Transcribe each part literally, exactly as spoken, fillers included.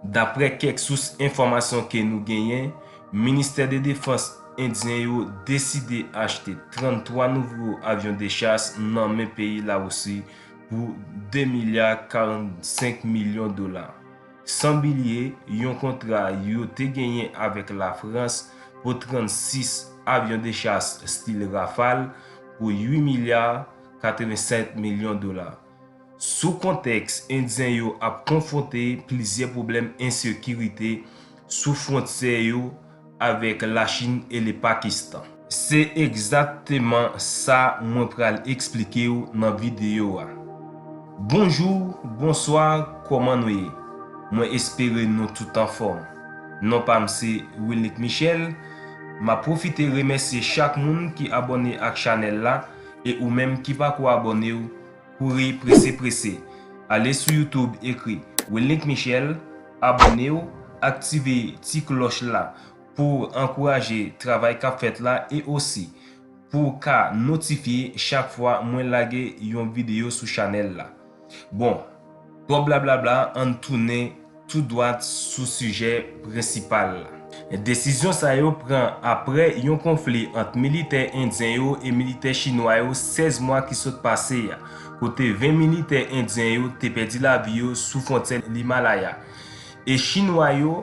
Daprè kèk sous enfòmasyon ke nou genyen, Ministè de Defans endyen yo deside achte tranntwa nouvo avyon de chas nan men peyi Larisi pou de milya karannsenk milyon dola. San bliye yon kontra yo te genyen avèk Lafrans pou trannsis avyon de chas stil Rafale pou uit milya katrevennsèt milyon dola. Sou kontèks endyen yo ap konfwonte plizyè pwoblèm ensekirite sou fwontyè yo avèk Lachin e le Pakistan. Se egzakteman sa mwen pral eksplike w nan videyo a. Bonjou, bonswa, kòman nou ye? Mwen espere nou tout anfòm. Non pa m se Wilnick Michel. M ap pwofite remèsye chak moun ki abòne ak chanèl la e ou menm ki pako abòne w, kouri prese prese. Ale sou YouTube, ekri Wilnick Michel, abòne w, aktive ti klòch la pou ankouraje travay k ap fèt la e osi pou w ka notifye chak fwa mwen lage yon videyo sou chanèl la. Bon, twòp blablabla, ann tounen tou dwat sou sijè prensipal la. Desizyon sa yo pran aprè yon konfli ant militè endyen yo e militè chinwa yo sèz mwa ki sot pase a, kote ven militè endyen yo te pèdi lavi yo sou fwontyè Limalaya. E chinwa yo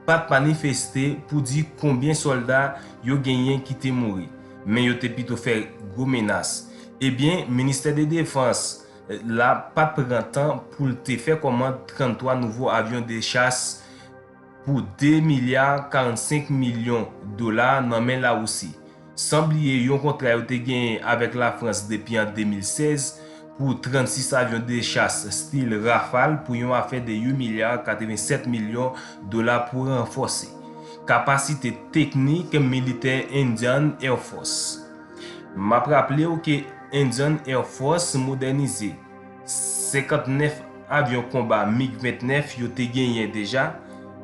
pa t manifeste pou di konbyen sòlda yo genyen ki te mouri, men yo te pito fè gwo menas. Ebyen, Ministè de Defans la pa t pran tan pou l te fè kòmand tranntwa nouvo avyon de chas pou de milya karannsenk milyon dola nan men Lawousi. San bliye yon kontra yo te genyen avèk Lafrans depi an de mil sèz pou trannsis avyon de chas stil Rafale pou yon afè de uit milya katrevennsèt milyon dola pou ranfòse kapasite teknik militè Indian Air Force. M ap raple w ke Indian Air Force modènize senkantnèf avyon konba MiG vennèf yo te genyen deja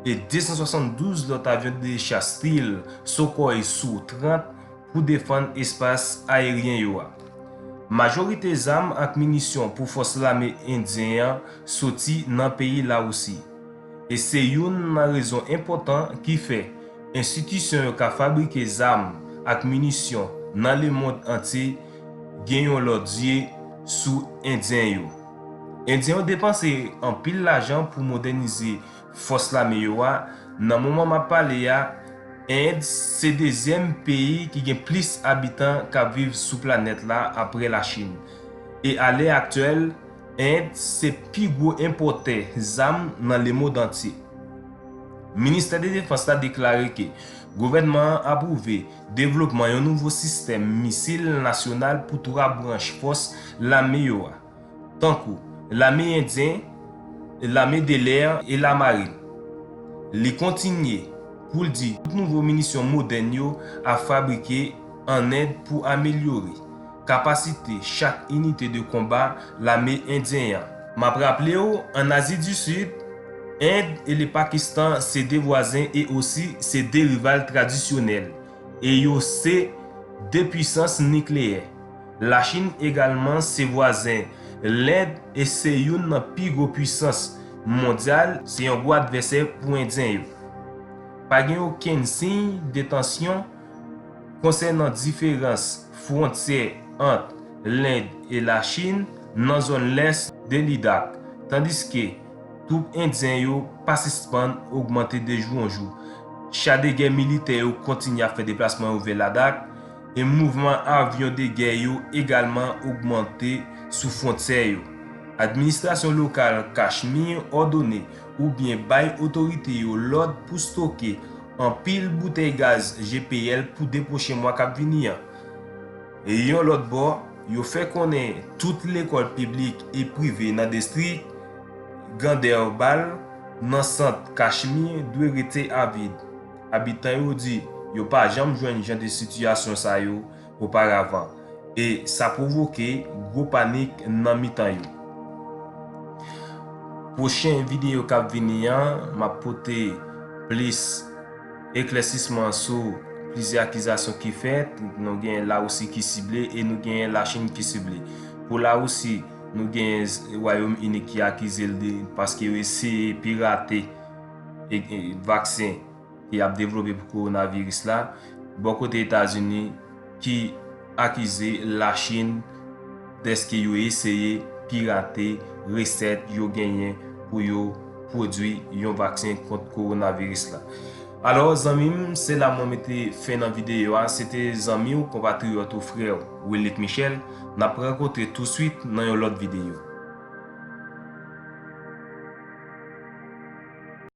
e de san swasanndouz lòt avyon de chas stil Sukhoi Su trant pou defann espas ayeryen yo a. Majorite zam ak minisyon pou fòs lame endyen an soti nan peyi Lawousi. E se youn nan rezon enpòtan ki fè enstitisyon yo ka fabrike zam ak minisyon nan lemonn antye gen yon lòt zye sou Endyen yo. Endyen yo depanse anpil lajan pou modènize fòs lame yo a. Nan moman m ap pale a, End se dezyèm peyi ki gen plis abitan k ap viv sou planèt la apre Lachin. E alè aktyèl, End se pi gwo enpòtè zam nan lemonn antye. Ministè de Defans la deklare ke gouvènman an apwouve devlopman yon nouvo sistèm misil nasyonal pou twa branch fòs lame yo a, tankou lame endyen, lame de lè e lamarin. Li kontinye pou l di tout nouvo minisyon modèn yo ap fabrike an End pou amelyore kapasite chak inite de konba lame endyen an. M ap raple w, ann Azi di Sid, End e le Pakistan se de vwazen e osi se de rival tradisyonèl, e yo se de pwisans nikleyè. Lachin egalman se vwazen Lend e se youn nan pi gwo pwisans mondyal, se yon gwo advèsè pou Endyen yo. Pa gen okenn siy de tansyon konsènan diferans fwontyè ant Lend e Lachin nan zòn lès de Lidak, tandiske twoup endyen yo pa sispann ogmante de jou an jou. Cha de gè militè yo kontinye ap fè deplasman yo vè Ladak, e mouvman avyon de gè yo egalman ogmante sou fwontyè yo. Administrasyon lokal Kachmir òdone oubyen bay otorite yo lòd pou stoke anpil boutèy gaz G P L pou de pwochen mwa k ap vini an. Yon lòt bò, yo fè konnen tout lekòl piblik e prive nan distrik Ganderbal nan sant Kachmir dwe rete avid. Abitan yo di yo pa janm jwenn jan de sitiyasyon sa yo oparavan, e sa pwovoke gwo panik nan mitan yo. Pwochen videyo k ap vini an, m ap pote plis eklèsisman sou plizyè akizasyon ki fèt. Nou gen Larisi ki sible e nou gen Lachin ki sible. Pou Larisi, nou gen Wayòm Ini ki akize l de, paske yo eseye pirate e, e, vaksen ke y ap devlope pou kowonaviris la, bò kote Etazini ki akize Lachin dèske yo eseye pirate resèt yo genyen pou yo pwodui yon vaksen kont kowonaviris la. Alò, zanmi m, se la mwen mete fen nan videyo a. Se te zanmi w, konpatriyòt ou, frè w, Wilnick Michel. N ap rankontre touswit nan yon lòt videyo.